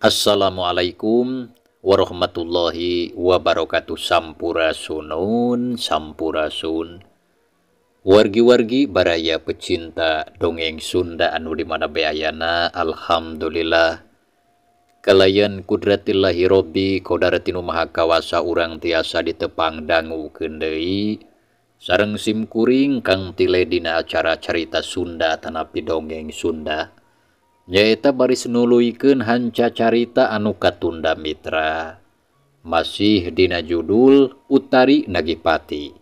Assalamualaikum warahmatullahi wabarakatuh. Sampurasunun, sampurasun. Wargi-wargi baraya pecinta dongeng Sunda anu di mana be ayana, alhamdulillah kalayan kudratillahi robbi kodaratinu maha kawasa urang tiasa ditepang dangukeun deui sareng simkuring Kang Tile dina acara carita Sunda tanapi dongeng Sunda nyaeta baris nuluykeun hanca carita anu katunda mitra masih dina judul Utari Nagipati.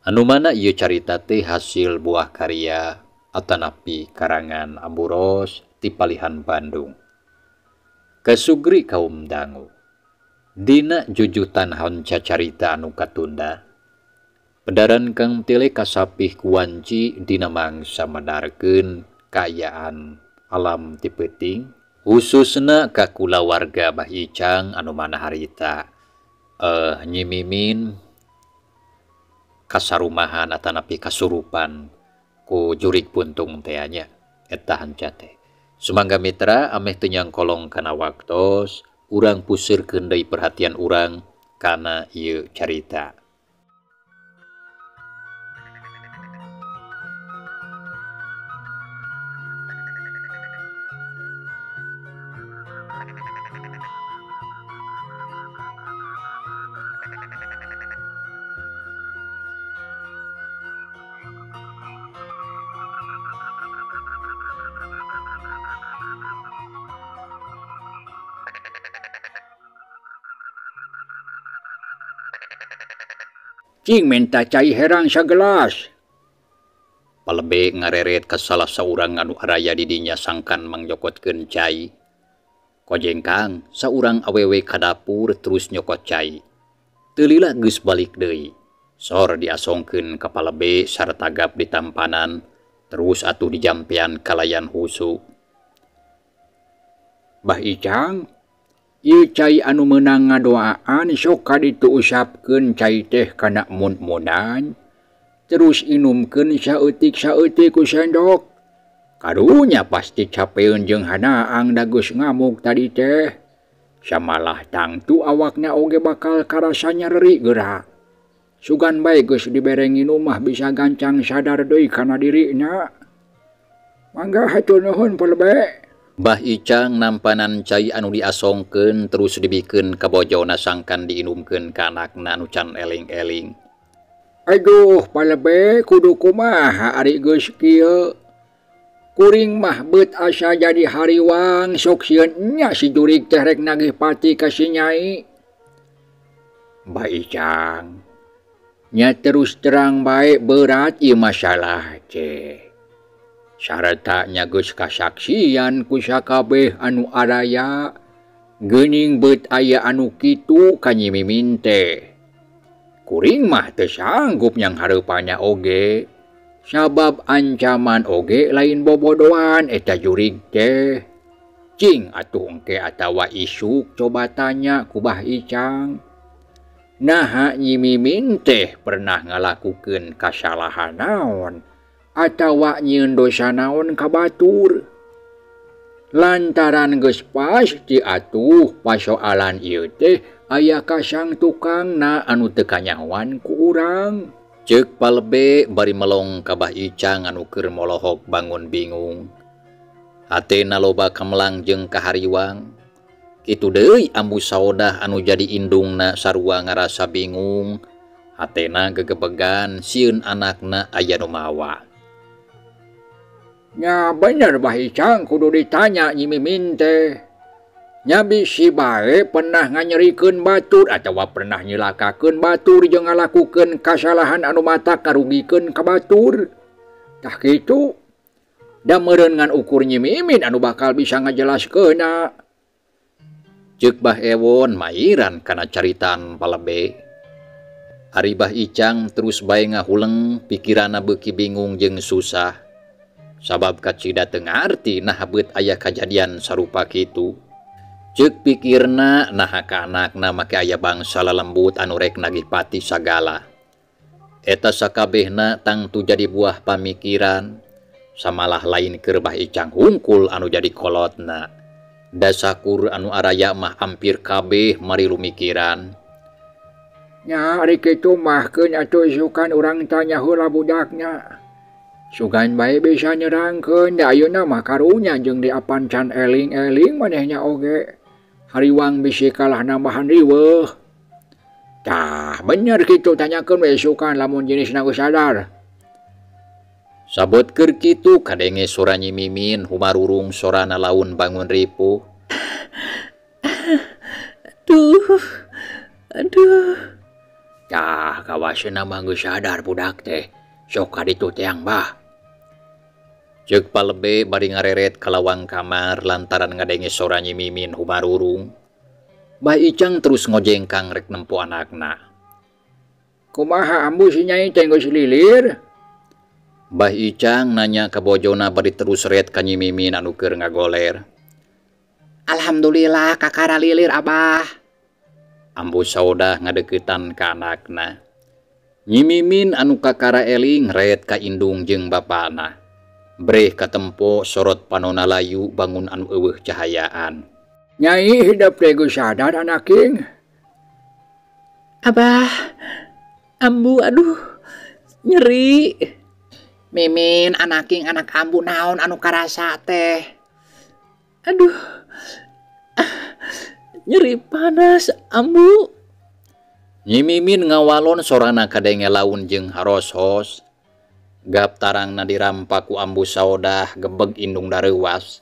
Anu mana ieu carita teh hasil buah karya atanapi karangan Amburos ti palihan Bandung. Kasugri kaum dangu. Dina jujutan hanca carita anu katunda. Pedaran Kang Tile kasapih kuwanci dina mangsa medarkeun kaayaan alam ti peuting khususna ka kulawarga Bah Icang anu mana harita Nyi Mimin kasarumahan atanapi kasurupan ku jurig puntung teh nya eta hanca teh. Sumangga mitra ameh teu nyangkolong kana waktos urang pusirkeun deui perhatian urang kana ieu carita. Cing minta cai herang sagelas. Palebe ngareret ka salah saurang anu araya di dinya sangkan mangjokotkeun cai. Kojengkang saurang awewe ka dapur terus nyokot cai. Teu lila geus balik deui. Sor diasongkeun ka palebe sarta gap di tampanan terus atuh dijampean kalayan husu. Bah Icang, ieu cai anu meunang ngadoaan sok kaditu usapkeun cai teh kana mun-munan terus inumkeun saeutik-saeutik ku sendok. Karunya pasti capeun jeung hanaang da geus ngamuk tadi teh. Samalah tangtu awakna oge bakal karasa nyeri geura. Sugan bae geus dibere nginum mah bisa gancang sadar deui kana dirina. Mangga hatur nuhun palebe. Bah Icang nampanan cai anu diasongkeun terus dibikeun ka bojona sangkan diinumkeun ka anakna anu can eling-eling. Aduh palebe kudu kumaha ari geus kieu. Kuring mah beut asa jadi hariwang sok sieun nya si jurig teh rek nagih pati ka si Nyai. Bah Icang nya terus terang bae berat ieu masalah teh. Sarta nya geus kasaksian ku sakabeh anu araya geuning beut aya anu kitu ka Nyi Mimin teh. Kuring mah teu sanggup nyang hareupannya oge sabab ancaman oge lain bobodoan eta jurig teh. Cing atuh engke atawa isuk coba tanya ku Bah Icang. Naha Nyi Mimin teh pernah ngalakukeun kasalahan naon atawa nyieun dosa naon ka batur. Lantaran geus pasti atuh pasoalan ieu teh aya kasang tukangna anu teu kanyahoan ku urang. Ceuk palebe bari melong ka Bah Icang anu keur molohok bangun bingung. Hatena loba kamelang jeung kahariwang. Kitu deui Ambu Saodah anu jadi indungna sarua ngarasa bingung. Hatena gegebegan sieun anakna aya nu mawa. Nya bener Bah Icang kudu ditanya Nyi Mimin teh. Nya bisi bae pernah nganyerikeun batur atawa pernah nyilakakeun batur jeung ngalakukeun kasalahan anu matak ngarugikeun ka batur. Tah kitu. Da meureun ngan ukur Nyi Mimin anu bakal bisa ngajelaskeunna. Ceuk Bah Ewon mairan kana caritaan palebe. Ari Bah Icang terus bae ngahuleng pikiranna beuki bingung jeung susah. Sabab kacida teu ngarti naha beut aya kajadian sarupa kitu. Ceuk pikirna naha ka anakna make aya bangsa lalembut anu rek nagih pati sagala. Eta sakabehna tangtu jadi buah pamikiran. Samalah lain keur Bah Icang hungkul anu jadi kolotna. Dasakur anu araya mah hampir kabeh marilu mikiran. Nya ari kitu mah keun atuh isukan urang tanya heula budaknya. Sugan bae bisa nyerangkeun da ayeuna mah karunya jeung di apan can eling-eling manehnya oge. Hariwang bisi kalah nambahan riweuh. Tah bener kitu tanyakeun we isukan lamun jenisna geus sadar. Sabot keur kitu kadenge sora Nyi Mimin humarurung sorana laun bangun ripuh. Aduh, aduh. Tah kawaseuna mah geus sadar budak teh. Sok ka ditu teang bah. Ceuk Palebe bari ngareret ka lawang kamar lantaran ngadenge sora Nyi Mimin humarurung. Bah Icang terus ngojengkang rek nempo anakna. Kumaha ambu si nyai teh geus lilir? Bah Icang nanya ka bojona bari terus ret ka Nyi Mimin anu keur ngagoler. Alhamdulillah kakara lilir abah. Ambu Saudah ngadeuketan ka anakna. Nyi Mimin anu kakara eling ret ka indung jeung bapana. Breh katempo sorot panona layu bangun anu eueuh cahayaan. Nyai hidep teh geus sadar anaking. Abah, ambu aduh nyeri. Mimin anaking anak ambu naon anu karasa teh. Aduh, nyeri panas ambu. Nyi Mimin ngawalon sorana kadenge laun jeung harosos. Gap tarangna dirampa ku Ambu Saudah gebeg indung dareuwas.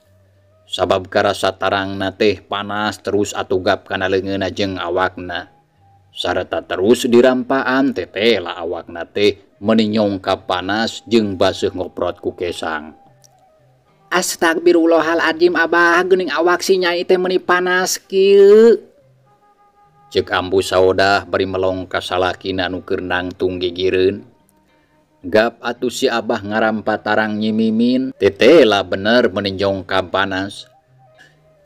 Sabab karasa tarangna teh panas terus atuh gap kana leungeunna jeung awakna. Sarta terus dirampaan tetela awakna teh meuni nyongkap panas jeung baseuh ngoprot ku kesang. Astagfirullahaladzim abah, geuning awak si nyai teh meuni panas kieu. Ceuk Ambu Saudah bari melong ka salakina nu keur nangtung gigireun. Gap atuh si abah ngarampa tarang Nyi Mimin, tetela bener meuni nyongkap panas.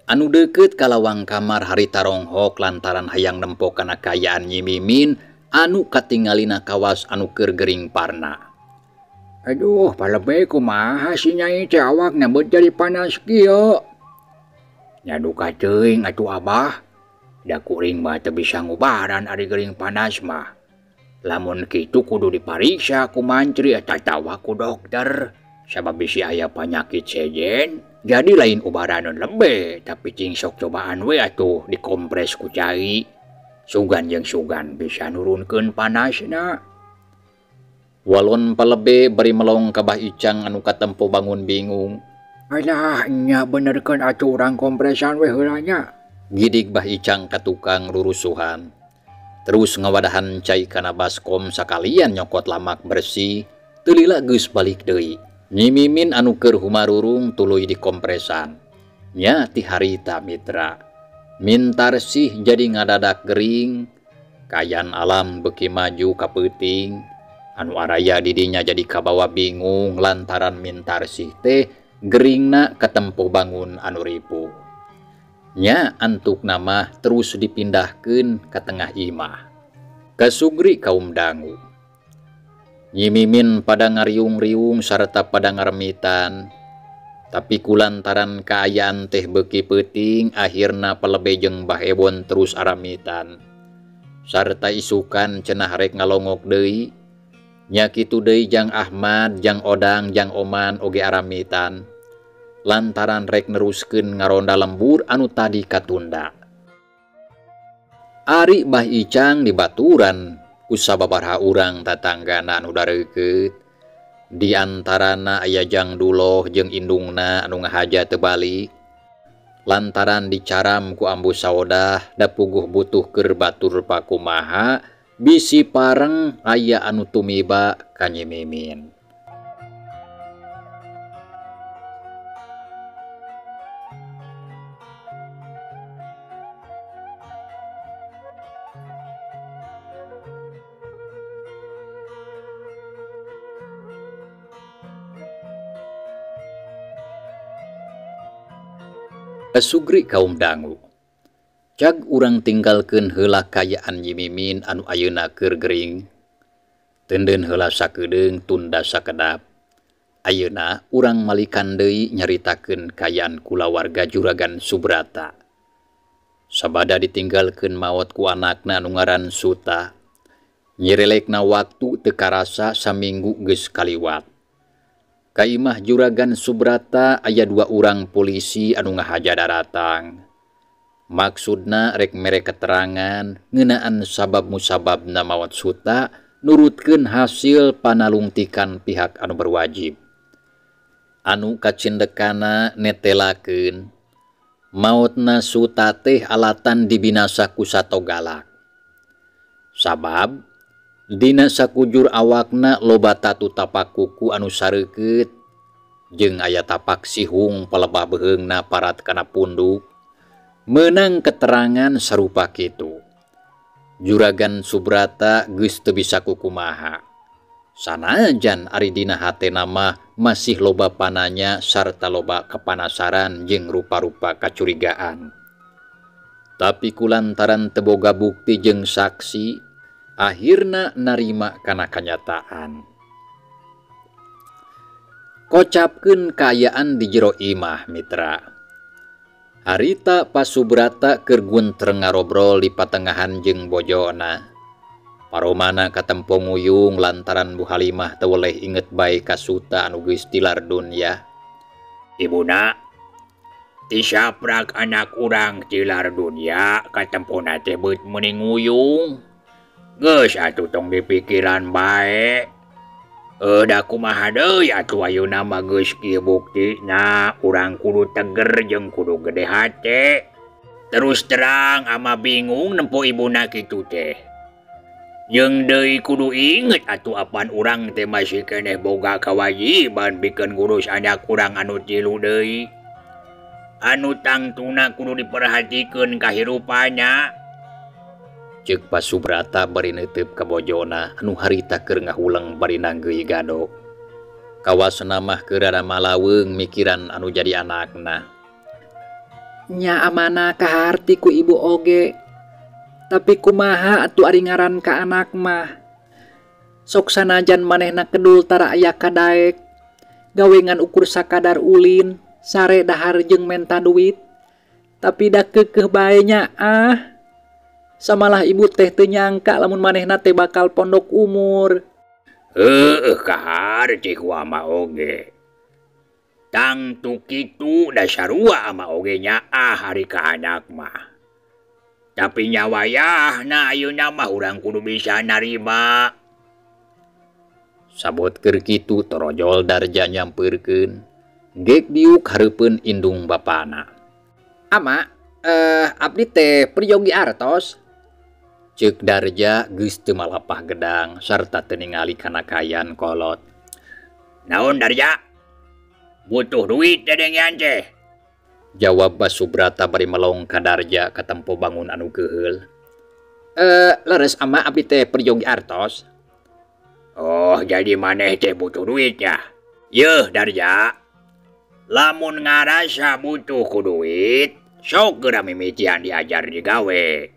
Anu deukeut ka lawang kamar harita ronghok lantaran hayang nempo kana kaayaan Nyi Mimin anu katingalina kawas anu keur gering parna. Aduh, palebe kumaha si nyai teh awakna beut jadi panas kieu. Nya duka teuing atuh abah. Da kuring mah teu bisa ngubaran ari gering panas mah. Lamun kitu kudu dipariksa ku mantri atawa ku dokter. Sabab bisi aya panyakit sejen. Jadi lain ubaraneun lebe, tapi cing sok cobaan we atuh dikompres ku cai. Sugan jeung sugan bisa nurunkeun panasna. Walon Palebe bari melong ka Bah Icang anu katempo bangun bingung. Alah, nya benerkeun atuh urang kompresan we heula nya. Gidig Bah Icang ka tukang rurusuhan. Terus ngawadahan cai kana baskom sakalian nyokot lamak bersih, teu lila geus balik deui. Nyi Mimin anu keur humarurung tuluy dikompresan. Nya ti harita mitra. Mintarsih jadi ngadadak gering, kayan alam beuki maju ka peuting. Anu araya didinya jadi kabawa bingung lantaran Mintarsih teh geringna katempo bangun anu ripuh. Nya antuk nama terus dipindahkeun ka tengah imah. Kasugri kaum dangu. Nyi Mimin pada ngariung-riung sarta pada ngaremitan. Tapi kulantaran kaayaan teh beuki peuting akhirna Palebe jeung Bah Ebon terus aramitan. Sarta isukan cenah rek ngalongok deui. Nya kitu deui Jang Ahmad, Jang Odang, Jang Oman oge aramitan. Lantaran rek neruskeun ngaronda lembur anu tadi katunda. Ari Bah Icang dibaturan ku sababaraha urang tatanggana anu dareukeut. Di antarana aya Jang Duloh jeung indungna anu ngahaja teu balik. Lantaran dicaram ku Ambu Saudah da puguh butuh keur batur pakumaha bisi pareng aya anu tumiba ka Nyi Mimin. Kasugri kaum dangu. Cag urang tinggalkeun heula kaayaan Nyi Mimin anu ayeuna keur gering. Teunden heula sakedeung tunda sakedap. Ayeuna urang malikan deui nyaritakeun kaayaan kulawarga Juragan Subrata. Sabada ditinggalkeun maot ku anakna anu ngaran Suta. Nyerelekna waktu teu karasa saminggu geus kaliwat. Ka imah Juragan Subrata aya dua urang polisi anu ngahaja daratang. Maksudna rek mere keterangan ngeunaan sabab musababna maot Suta nurutkeun hasil panalungtikan pihak anu berwajib. Anu kacindekana netelakeun maotna Suta teh alatan dibinasa ku sato galak. Sabab dina sakujur awakna loba tatu tapak kuku anu sareukeut jeung aya tapak sihung palebah beuheungna parat kana punduk. Meunang keterangan sarupa kitu. Juragan Subrata geus teu bisa kukumaha. Sanajan ari dina hatena mah masih loba pananya sarta loba kepanasaran jeung rupa-rupa kacurigaan. Tapi kulantaran teu boga bukti jeung saksi, akhirna narima kana kanyataan. Kocapkeun kaayaan di jero imah mitra. Harita Pak Subrata keur guntreng ngarobrol di patengahan jeung bojona. Paromana katempo nguyung lantaran Bu Halimah teu weleh inget bae ka Suta anu geus tilar dunya. Ibuna, tisaprak anak urang tilar dunya katempona teh beut meuni nguyung. Geus atuh tong dipikiran bae. Da kumaha deui atuh ayeuna mah geus kieu buktina, urang kudu teger jeung kudu gede hate. Terus terang ama bingung nempo ibuna kitu teh. Jeung deui kudu inget atuh apan urang teh masih keneh boga kawajiban pikeun ngurus anak urang anu tilu deui. Anu tangtuna kudu diperhatikeun kahirupannya. Ceuk Pak Subrata bari neuteup ka bojona anu harita keur ngahuleng bari nanggeui gado. Kawasna mah keur rada malaweung mikiran anu jadi anakna. Nya amana kaharti ku ibu oge. Tapi kumaha atuh ari ngaran ka anak mah. Sok sanajan manehna kedul tara aya kadaek. Gawe ngan ukur sakadar ulin, sare dahar jeung menta duit. Tapi da keukeuh bae nya ah. Samalah ibu teh teu nyangka lamun manehna teh bakal pondok umur. Heueuh kaharti ku ama oge. Tangtu kitu da sarua ama oge nyaah ari ka anak mah. Tapi nyawayahna ayeuna mah urang kudu bisa narima. Sabot keur kitu torojol Darja nyampeurkeun. Gek diuk hareupeun indung bapana. Ama, abdi teh peryogi artos. Ceuk Darja geus teu malapah gedang sarta teu ningali kana kayan kolot. Naon Darja? Butuh duit dedengean teh. Jawab Pak Subrata bari melong ka Darja katempo bangun anu keuheul. Leres ama abdi teh peryogi artos. Oh, jadi maneh teh butuh duit ya? Yeuh Darja. Lamun ngarasa butuh ku duit, sok geura mimitian diajar digawe.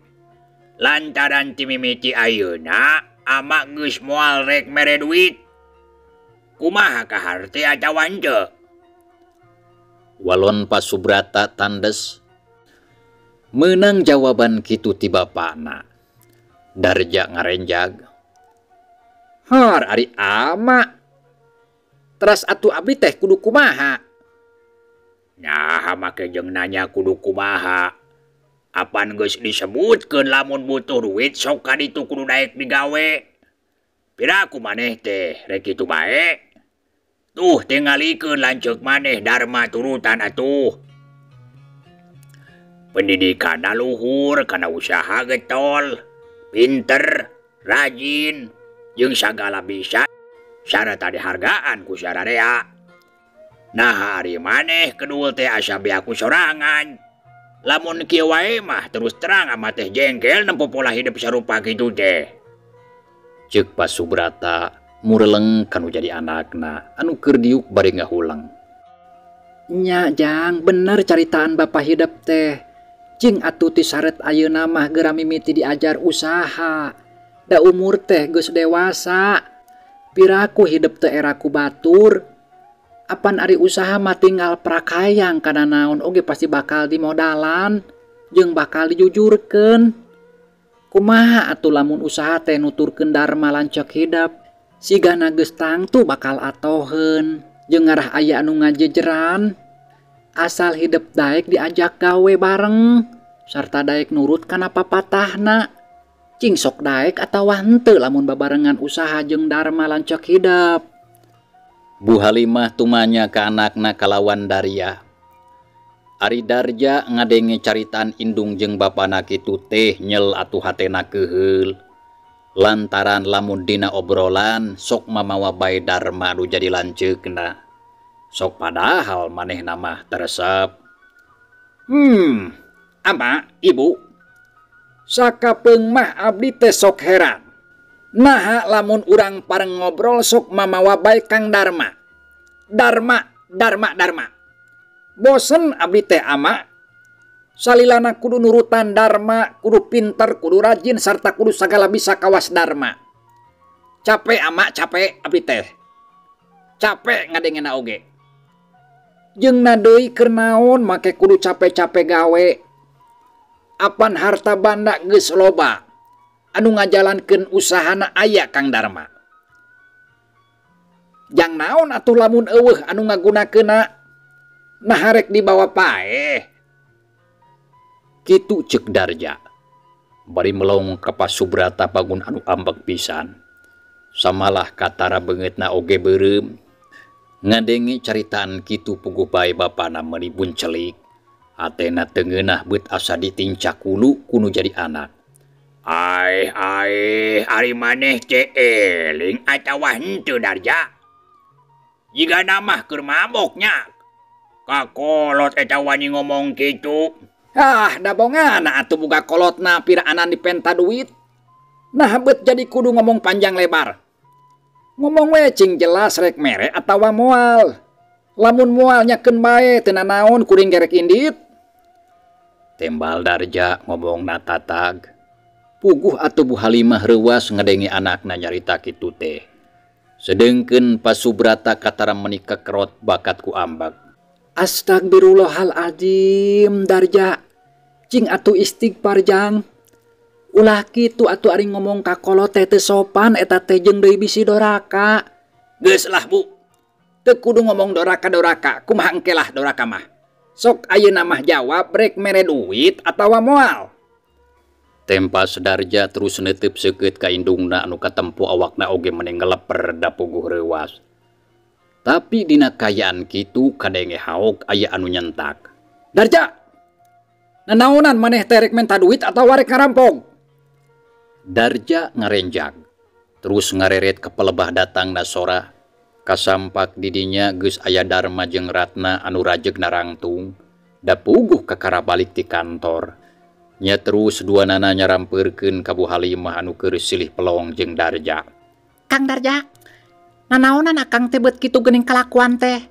Lantaran ti mimiti ayeuna ama geus moal rek mere duit. Kumaha kaharte atawa henteu? Walon Pak Subrata tandes. Meunang jawaban kitu ti bapana. Darja ngarenjag. Har ari ama. Teras atuh abdi teh kudu kumaha? Nah, make jeung nanya kudu kumaha. Apan geus disebutkeun lamun butuh duit sok ka ditu kudu daek digawe. Piraku maneh teh rek kitu bae. Tuh tingalikeun lanceuk maneh Dharma turutan atuh. Pendidikanna luhur kana usaha getol, pinter, rajin, jeung sagala bisa sarta dihargaan ku sararea. Nah ari maneh kedul teh asa beak ku sorangan. Lamun kieu wae mah terus terang ama teh jengkel nempo pola hidup sarupa kitu teh. Ceuk Pak Subrata mureleng kanu jadi anakna anu keur diuk bari ngahuleng. Nya jang bener caritaan bapak hidup teh. Cing atuh ti saret ayeuna mah geura mimiti diajar usaha. Da umur teh geus dewasa. Piraku hidup teh era ku batur. Apan ari usaha mah tinggal prakayang kana naon oge pasti bakal dimodalan jeung bakal dijujurkeun. Kumaha atuh lamun usaha teh nuturkeun Dharma lanceuk hidep, sigana geus tangtu bakal atoheun jeung ngarah aya anu ngajejeran. Asal hidep daek diajak gawe bareng sarta daek nurut kana papatahna. Cing sok daek atawa henteu lamun babarengan usaha jeung Dharma lanceuk hidep. Bu Halimah tumanya ka anakna kalawan Daria. Ari Darja ngadenge caritaan indung jeung bapana kitu teh nyel atuh hatena keuheul. Lantaran lamun dina obrolan sok mamawa bae Dharma anu jadi lanceukna. Sok padahal manehna mah teresep. Ama ibu sakapeung mah abdi teh sok heran. Naha lamun urang pareng ngobrol sok mamawa bae Kang Dharma. Dharma, Dharma, Dharma. Bosen abdi teh ama. Salilana kudu nurutan Dharma, kudu pinter, kudu rajin, sarta kudu sagala bisa kawas Dharma. Capek ama, capek abdi teh. Capek ngadengena oge. Jeung na deui keur naon make kudu capek-capek gawe. Apan harta banda geus loba. Anu ngajalankeun usahana aya Kang Dharma. Jang naon atuh lamun eueuh anu ngagunakeunna, nah harek dibawa paeh. Kitu ceuk Darja. Bari melong ka Pasubrata bangun anu ambek pisan. Samalah katara beungeutna oge beureum. Ngadenge caritaan kitu puguh bae bapana meuni buncelik. Hatena teu ngeunah beut asa ditincak kulu kunu jadi anak. Aih aih ari maneh teh eling atawa henteu Darja. Jigana mah keur mabok nya. Kakolot eta wani ngomong kitu. Ah, dabongana atuh boga kolotna piraanan dipenta duit. Nah beut jadi kudu ngomong panjang lebar. Ngomong we cing jelas rek mere atawa moal. Lamun moal nyakeun bae teu nanaon kuring gerek indit. Tembal Darja ngomongna tatag. Puguh atuh Bu Halimah reuwas ngadenge anakna nyarita kitu teh. Sedengkeun Pasubrata katara meuni kekerot bakat ku ambek. Astagfirullahaladzim Darja. Cing atuh istighfar jang. Ulah kitu atuh ari ngomong ka kolot teh teu sopan eta teh jeung deui bisi doraka. Geus lah Bu. Teu kudu ngomong doraka-doraka, kumaha engke lah doraka mah. Sok ayeuna mah jawab rek mere duit atawa moal. Tempas Darja terus netep seukeut ka indungna anu katempo awakna oge meni ngeleper da puguh reuwas. Tapi dina kaayaan kitu kadenge haok aya anu nyentak. Darja, nanaonan maneh teh rek menta duit atawa rek ngarampok? Darja ngarenjag, terus ngareret ka pelebah datangna sora. Kasampak didinya geus aya Dharma jeung Ratna anu rajeg narangtung, da puguh kakara balik ti kantor. Nya terus dua nana nyarampeurkeun ka Bu Halimah anu keur silih pelong jeung Darja. Kang Darja, nanaonan akang teh beut kitu geuning kalakuan teh?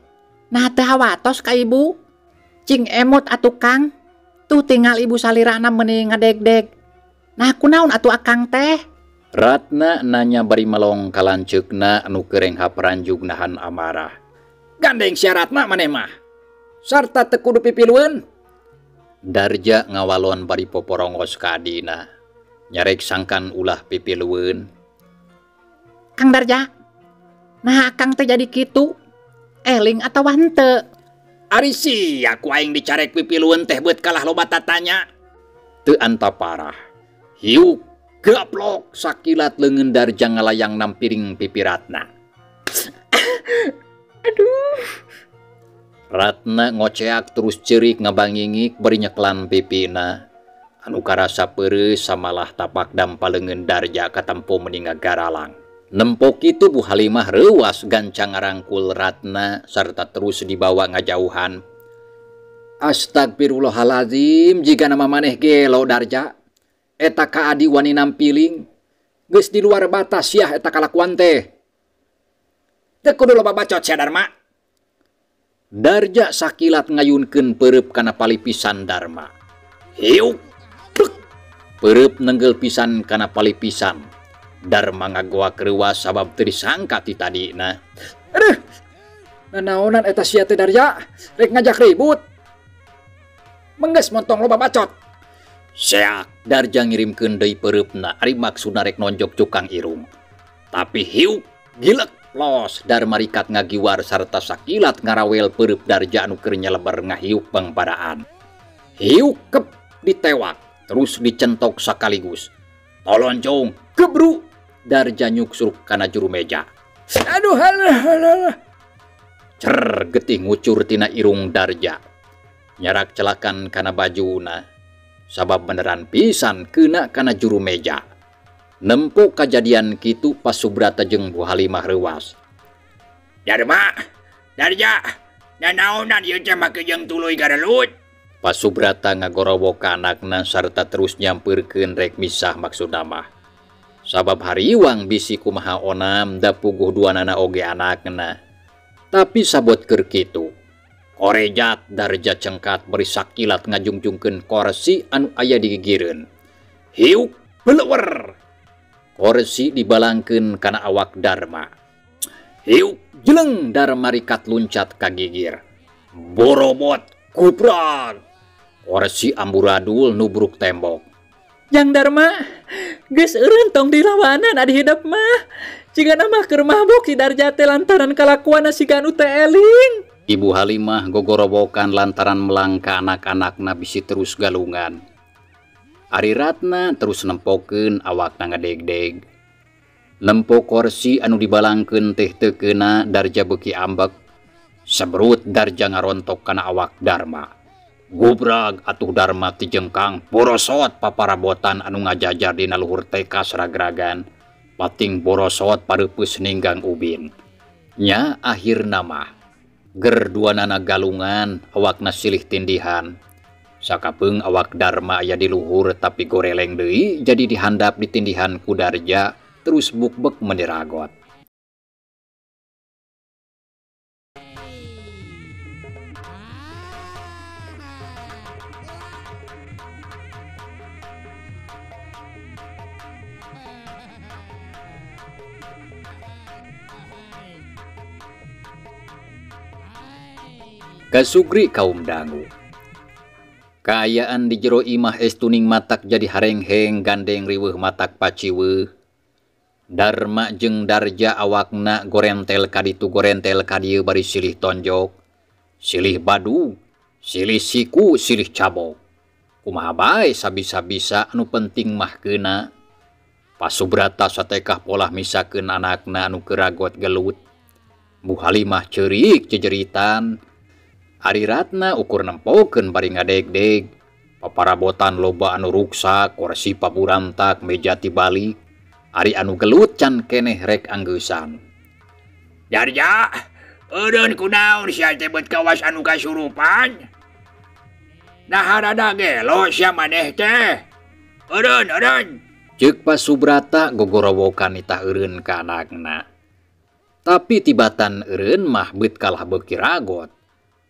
Nah teu hawatos ka ibu. Cing emot atuh Kang. Tuh tinggal ibu salirana meuni ngadegdeg. Nah kunaon atuh akang teh? Ratna nanya bari melong ka lanceukna anu keur renghap ranjug nahan amarah. Gandeng sia Ratna maneh mah. Sarta teu kudu pipilueun. Darja ngawalon bari poporongos ka adina. Nyarek sangkan ulah pipilueun. Kang Darja, nah akang teh jadi kitu. Eling atawa henteu? Ari sia ku aing dicarek pipilueun teh beut kalah loba tatanya. Teu antaparah. Hiuk gaplok sakilat leungeun Darja ngalayang nampiring pipi Ratna. Aduh. Ratna ngoceak terus ceurik ngabangingik bari nyeklan pipina. Anu karasa peureus samalah tapak dampa leungeun Darja katempo meuni ngagaralang. Nempo kitu Bu Halimah reuwas gancang ngarangkul Ratna sarta terus dibawa ngajauhan. Astagfirullahalazim jigana mah maneh gelo Darja. Eta ka adi wani nampiling. Geus di luar batas yah eta kalakuan teh. Teu kudu loba bacot sia Dharma. Darja sakilat ngayunkeun peureub kana palipisan Dharma. Hiuk plek. Peureub nenggel pisan kana palipisan. Dharma ngagoak reuwas sabab teu disangka ti tadina. Aduh. Nanaonan eta sia teh Darja, rek ngajak ribut. Menggeus montong loba bacot. Seak Darja ngirimkeun deui peureupna ari maksudna rek nonjok cukang irung. Tapi hiuk gilek los Darma rikat ngagiwar sarta sakilat ngarawel peureub Darja anu keur nyeleber ngahiuk pangpadaan. Hiuk kep ditewak terus dicentok sakaligus. Toloncong gebru Darja nyuksruk kana juru meja. Aduh alah alah. Cer getih ngucur tina irung Darja. Nyarak celakan kana bajuna. Sabab beneran pisan kena kana juru meja. Nempo kajadian kitu Pak Subrata jeung Bu Halimah reuwas. Darma, Darja, nanaonan ieu teh make jeung tuluy garelut. Pak Subrata ngagorowok ka anakna sarta terus nyampeurkeun rek misah maksudna mah. Sabab hariwang bisi kumaha onam da puguh duanana oge anakna. Tapi sabot keur kitu. Korejat Darja cengkat bari sakilat ngajungjungkeun korsi anu aya di gigireun. Hiuk beleuwer. Korsi dibalangkeun kana awak Darma. Hiuk jeleng Darma rikat luncat ka gigir. Borobot kuprak. Korsi amburadul nubruk tembok. Jang Darma, geus eureun tong dilawanan adi hidep mah. Jigana mah keur mabok si Darja teh lantaran kalakuanna siga anu teu eling. Ibu Halimah gogorowokan lantaran melangka anak-anakna bisi terus galungan. Ari Ratna terus nempokeun awakna ngadegdeg. Nempo korsi anu dibalangkeun teh teu keuna Darja beuki ambek. Sebrut Darja ngarontok kana awak Darma. Gubrag atuh Darma tijengkang borosot paparabotan anu ngajajar dina luhur tekas ragragan. Pating borosot pareupeus ninggang ubin. Nya akhirna mah ger duanana galungan awakna silih tindihan. Sakapeung awak Darma aya di luhur tapi goreleng deui jadi dihandap ditindihan ku Darja terus bukbek meniragot. Kasugri kaum dangu. Kaayaan di jero imah estuning matak jadi harengheng gandeng riweuh matak paciweuh. Darma jeung Darja awakna gorentel kaditu gorentel kadieu bari silih tonjok, silih badug, silih siku, silih cabok. Kumaha bae sabisa-bisa anu penting mah keuna. Pasubrata satekah polah misakeun anakna anu keur ragot gelut. Bu Halimah ceurik jejeritan. Ari Ratna ukur nempokeun bari ngadegdeg. Paparabotan loba anu ruksak, kursi paburantak, meja tibalik. Ari anu gelut can keneh rek anggeusan. Darja, eureun kunaon sia teh beut kawas anu kasurupan? Nah rada gelo sia maneh teh. Eureun, eureun. Ceuk Pak Subrata gogorowokan itah eureun ka anakna. Tapi tibatan eureun mah beut kalah beuki ragot.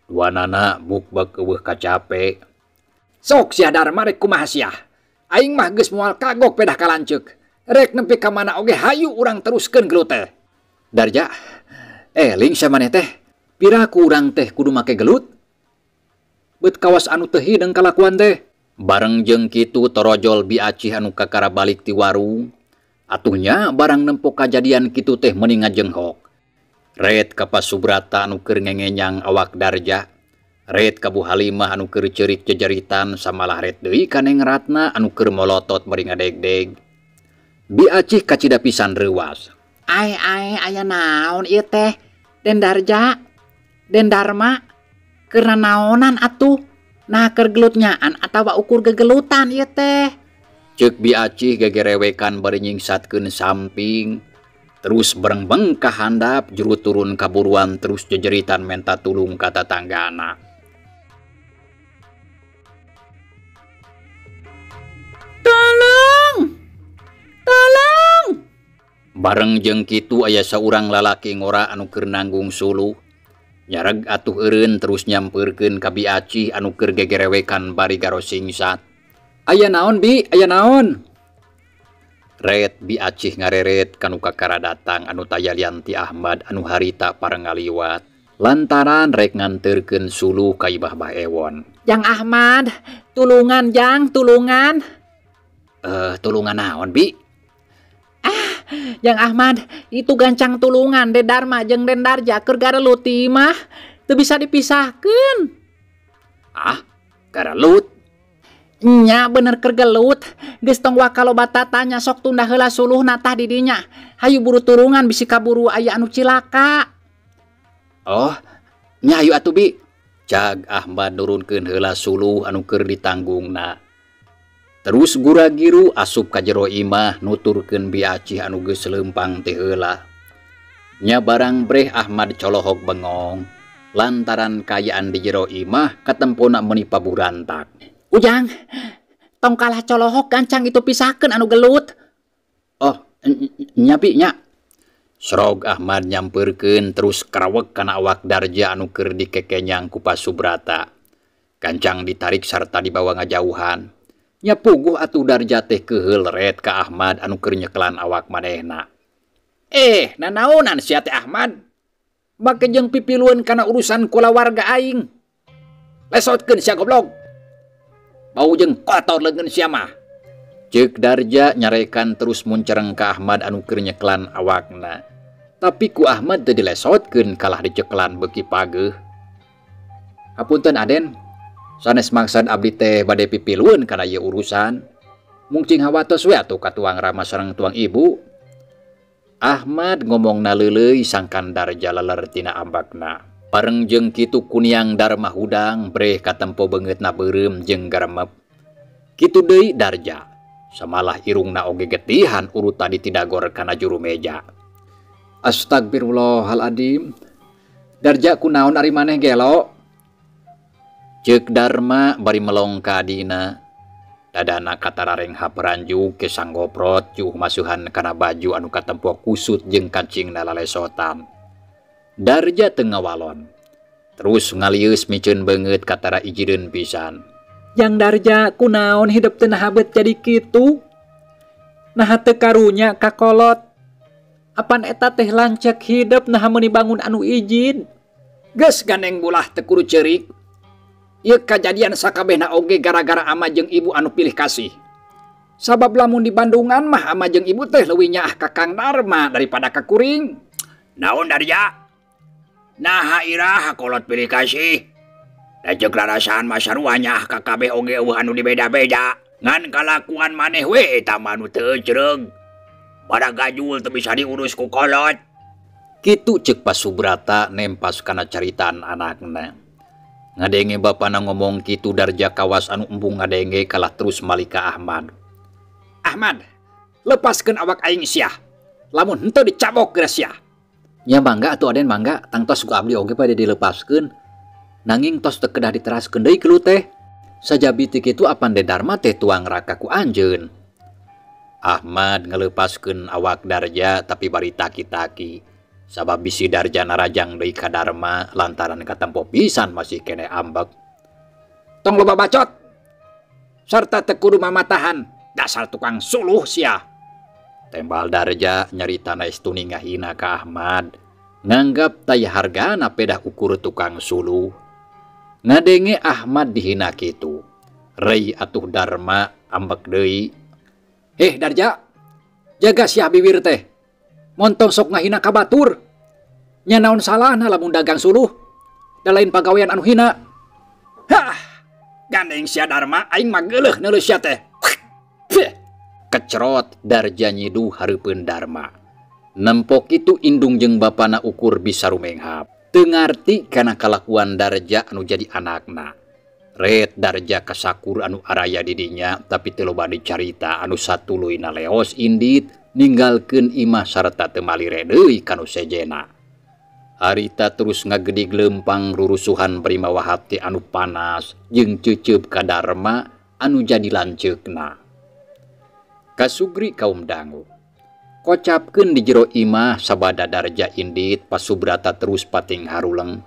Duanana bukbek eueuh kacape. Sok sia Darma rek kumaha sia. Aing mah geus moal kagok pedah ka lanceuk. Rek nepi ka mana oge hayu urang teruskeun gelut teh. Darja, eling sia maneh teh. Piraku urang teh kudu make gelut? Beut kawas anu teu hideung kalakuan teh. Bareng jeung kitu torojol Bi Acih anu kakara balik ti warung. Atuhnya barang nempo kajadian kitu teh meuni ngajenghok. Red ka Pak Subrata anu keur ngengenyang awak Darja. Red ka Bu Halimah anu keur ceurik jejeritan samalah red deui ka Neng Ratna anu keur molotot bari ngadegdeg. Bi Acih kacida pisan reuwas. Ai ai aya naon ieu teh? Den Darja, Den Darma, keur naonan atuh? Nah keur gelut nyaan atawa ukur gegelutan ieu teh? Ceuk Bi Acih gegerewekan bari nyingsatkeun samping. Terus berengbeng ka handap juru turun kaburuan terus jejeritan menta tulung ka tatanggana. Tolong! Tolong! Bareng jeung kitu aya saurang lalaki ngora anu keur nanggung suluh. Nyareg atuh eureun terus nyampeurkeun ka Bi Acih anu keur gegerewekan bari garosingsat. Aya naon Bi? Aya naon? Red Bi Acih ngareret kanu kakara datang anu taya lian ti Ahmad anu harita pareng ngaliwat. Lantaran rek nganterkeun suluh ka Ibah Bah Ewon. Jang Ahmad, tulungan Jang, tulungan. Tulungan naon, Bi? Ah, Jang Ahmad, itu gancang tulungan Den Darma jeung Den Darja keur garelut ti imah. Teu bisa dipisahkeun. Ah, garelut? Nya bener keur gelut. Geus tong waka loba tatanya sok tunda heula suluhna tah di dinya. Hayu buru tulungan bisi kaburu aya anu cilaka. Oh, nya hayu atuh Bi. Cag Ahmad nurunkeun heula suluh anu keur ditanggungna. Terus gura-giru asup ka jero imah nuturkeun Bi Acih anu geus leumpang teh heula. Nya barang breh Ahmad colohok bengong lantaran kayaan di jero imah katempona meuni paburantak. Ujang, tong kalah colohok gancang itu pisahkeun anu gelut. Oh, nya Bi nya. Srog Ahmad nyamperkeun terus karawek kana awak Darja anu keur dikekenyang ku Pasubrata. Gancang ditarik sarta dibawa ngajauhan. Nya puguh atuh Darja teh keuheul ret ka Ahmad anu keur nyekelan awak manehna. Nanaonan sia teh Ahmad? Bake jeung pipilueun kana urusan kulawarga aing. Lesotkeun sia goblok. Bau jeung kotor leungeun sia mah. Ceuk Darja nyarekan terus muncereng ka Ahmad anu keur nyekelan awakna. Tapi ku Ahmad teu dilesotkeun kalah dicekelan beuki pageuh. Hapunten Aden, sanes maksad abdi teh bade pipilueun kana ieu urusan. Mungcing hawatos we atuh ka tuang rama sareng tuang ibu. Ahmad ngomongna leuleuy sangkan Darja leler tina ambakna. Bareng jeung kitu kuniang Darma hudang breh katempo beungeutna beureum jeung garemep. Kitu deui Darja. Samalah irungna oge getihan urut tadi tidagor kana juru meja. Astagfirullahaladzim. Darja kunaon ari maneh gelo? Ceuk Darma bari melong ka adina. Dadana katararengha peranjuk ke sanggoprot juh masuhan kana baju anu katempo kusut jeung kancingna lalesotan. Darja teu ngawalon. Terus ngalieus miceun beungeut katara ijideun pisan. Jang Darja kunaon hidup teu nahabet jadi kitu? Naha teu karunya ka kolot. Apan eta teh lanceuk hidup naha meuni bangun anu ijid. Geus gandeng bulah teu kudu ceurik. Ieu kajadian sakabehna oge gara-gara ama jeung ibu anu pilih kasih. Sabab lamun di Bandungan mah ama jeung ibu teh leuwih nyaah ka Kang Darma daripada ka kuring. Naon Darja? Naha iraha kolot pilih kasih? Da ceuk rarasaan mah sarua nyaah ka kabeh oge eueuh anu dibeda-beda. Ngan kalakuan maneh we eta mah anu teu ecreug. Bara gajul teu bisa diurus ku kolot. Kitu ceuk Pasubrata nempas kana caritaan anakna. Ngadenge bapana ngomong kitu Darja kawas anu embung ngadenge kalah terus malika Ahmad. Ahmad, lepaskeun awak aing sia. Lamun henteu dicabok geura sia. Nya mangga atuh Aden mangga, tangtos ku abdi oge bade dilepaskeun. Nanging tos teu kedah diteraskeun deui gelut teh. Sajabi ti kitu apan De Darma teh tuang raka ku anjeun. Ahmad ngeleupaskeun awak Darja tapi bari taki-taki. Sabab bisi Darja narajang deui ka Darma lantaran katempo pisan masih keneh ambek. Tong loba bacot. Sarta teu kudu mamatahan, dasar tukang suluh sia. Tembal Darja nyaritana estuni ngahina ka Ahmad. Nganggap taya hargana pedah ukur tukang suluh. Ngadenge Ahmad dihina kitu. Rei atuh Darma ambek deui. Darja, jaga sia bibir teh. Montong sok ngahina ka batur. Nya naon salahna lamun dagang suluh. Da lain pagawean anu hina. Hah, gandeng sia Darma aing mah geuleuh neuleuh sia teh. Kecerot Darja nyiduh hareupeun Darma. Nempok itu indung jeung bapana ukur bisa rumenghap. Teu ngarti kana kalakuan Darja anu jadi anakna. Ret Darja kasakur anu araya di dinya tapi teu loba dicarita anu satuluyna leos indit ninggalkeun imah sarta teu malire deui kanu sejena. Harita terus ngagedig lempang rurusuhan bari mawa hati anu panas jeung ceuceup ka Darma anu jadi lanceukna. Kasugri kaum dangu. Kocapkeun di jero imah sabada Darja indit Pasubrata terus pating haruleng.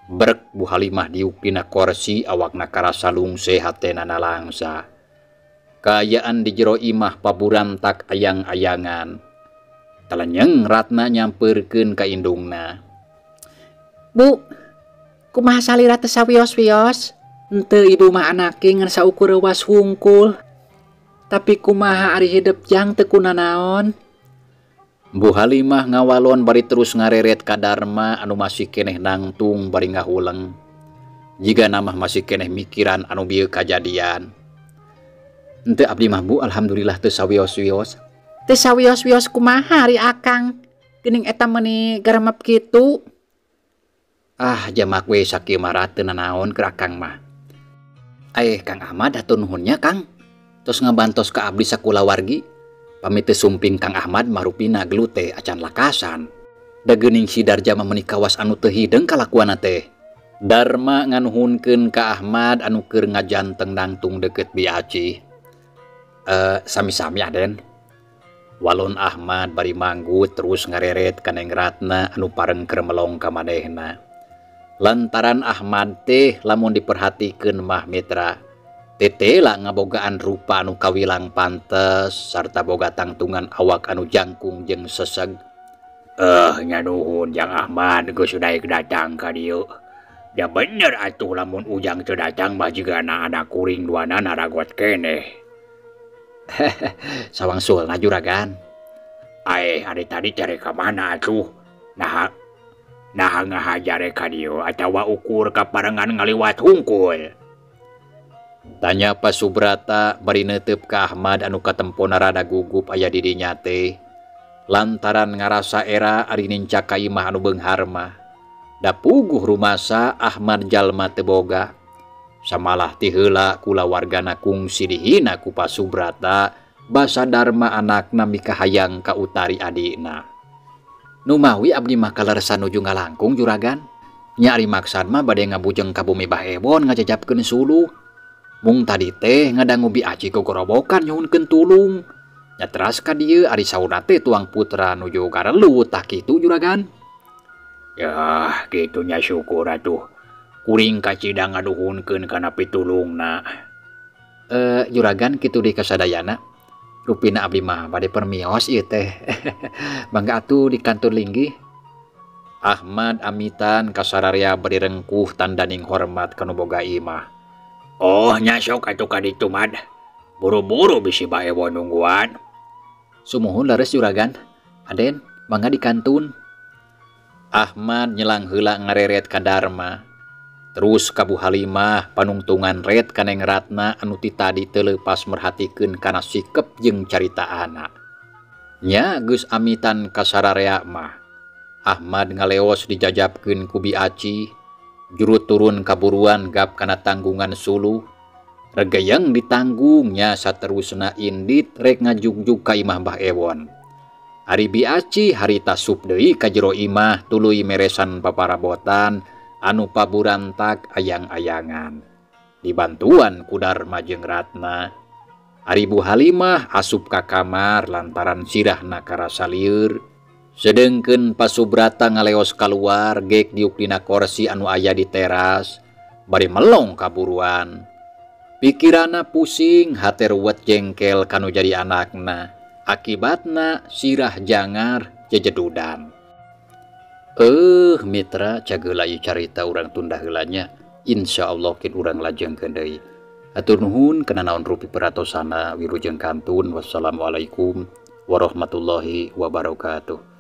Brek Bu Halimah diuk dina korsi awakna karasa lungse hatena nalangsa. Kaayaan di jero imah paburantak ayang-ayangan. Telenyeng Ratna nyamperkeun ka indungna. Bu, kumaha salira teu sawios-wios? Henteu ibu mah anake ngan saukur reuwas hungkul. Tapi kumaha ari hidep jang teu kunanaon? Bu Halimah ngawalon bari terus ngareret ka Darma anu masih keneh nangtung bari ngahuleng. Jiga namah masih keneh mikiran anu bieu kajadian. Henteu abdi mah Bu, alhamdulillah teu sawios-wios. Teu sawios-wios kumaha ari akang? Geuning eta meuni garemep kitu. Ah, jamak we sakieu mah teu nanaon keur akang mah. Kang Ahmad hatur nuhun nya Kang. Tos ngabantos ka abdi sakulawargi. Pamit teu sumping Kang Ahmad marupina gelut teh acan lakasan. Da geuning si Darja mah meuni kawas anu teu hideung kalakuanna teh. Darma nganuhunkeun ka Ahmad anu keur ngajanteng nangtung deukeut Bi Acih. Sami-sami Aden. Walon Ahmad bari manggut terus ngareret ka Neng Ratna anu pareng keur melong ka manehna. Lantaran Ahmad teh lamun diperhatikeun mah mitra tetela ngabogaan rupa anu kawilang pantes sarta boga tangtungan awak anu jangkung jeung seseg. Nya nuhun Jang Ahmad geus daek datang ka dieu. Ya bener atuh lamun ujang teu datang mah jiga anak kuring duanana ragot keneh. Sawangsulna juragan. Ari tadi cari ka mana atuh? Nah ngahajare ka dieu atawa ukur kaparengan ngaliwat hungkul. Tanya Pak Subrata bari neuteup ka Ahmad anu katempona rada gugup aya di dinya teh. Lantaran ngarasa era ari nincak ka imah anu beunghar mah. Da puguh rumasa Ahmad jalma teu boga. Samalah ti heula kulawargana kungsi dihina ku Pak Subrata basa Darma anakna mikahayang ka utari adina. Numawi abdi mah kaleresan nuju ngalangkung juragan. Nya ari maksad mah bade ngabujeng ka bumi Bah Ewon ngajajapkeun suluh. Mung tadi teh ngadangu Bi Aci gogorobokan nyuhunkeun tulung. Nya teras ka dieu ari saurna teh tuang putra nuju garelut tah kitu juragan. Yah, kitu nya syukur atuh. Kuring kacida ngaduhunkeun kana pitulungna. Juragan kitu di kasadayana. Rupina abdi mah bade permios ieu teh. Mangga atuh di kantor linggih. Ahmad amitan kasararea bari rengkuh tandaning hormat ka nu boga imah. Oh, nya sok atuh ka ditu Mad. Buru-buru bisi bae nungguan. Sumuhun leres juragan. Aden, mangga di kantun. Ahmad nyelang heula ngareret ka Darma. Terus ka Bu Halimah panungtungan ret ka Neng Ratna anu ti tadi teu leupas merhatikeun kana sikep jeung carita anak. Nya geus amitan ka sararea mah. Ahmad ngaleos dijajapkeun ku Bi Aci. Juru turun kaburuan gap kana tanggungan suluh. Regeyeng ditanggungnya saterusna indit rek ngajugjug ka imah Bah Ewon. Ari Bi Aci harita sup deui ka jero imah tuluy meresan paparabotan anu paburantak ayang-ayangan. Dibantuan ku Darma jeung Ratna. Ari Bu Halimah asup ka kamar lantaran sirahna karasa lieur. Sedengkeun Pak Subrata ngaleos kaluar gek diuk dina korsi anu aya di teras bari melong kaburuan. Pikirana pusing, hate ruwet jengkel kanu jadi anakna. Akibatna sirah jangar jejedudan. Mitra cageula ieu carita urang tunda heula nya. Insyaallah kin urang lajengkeun deui. Hatur nuhun kana naon rupi peratosana wilujeng kantun. Wassalamualaikum warahmatullahi wabarakatuh.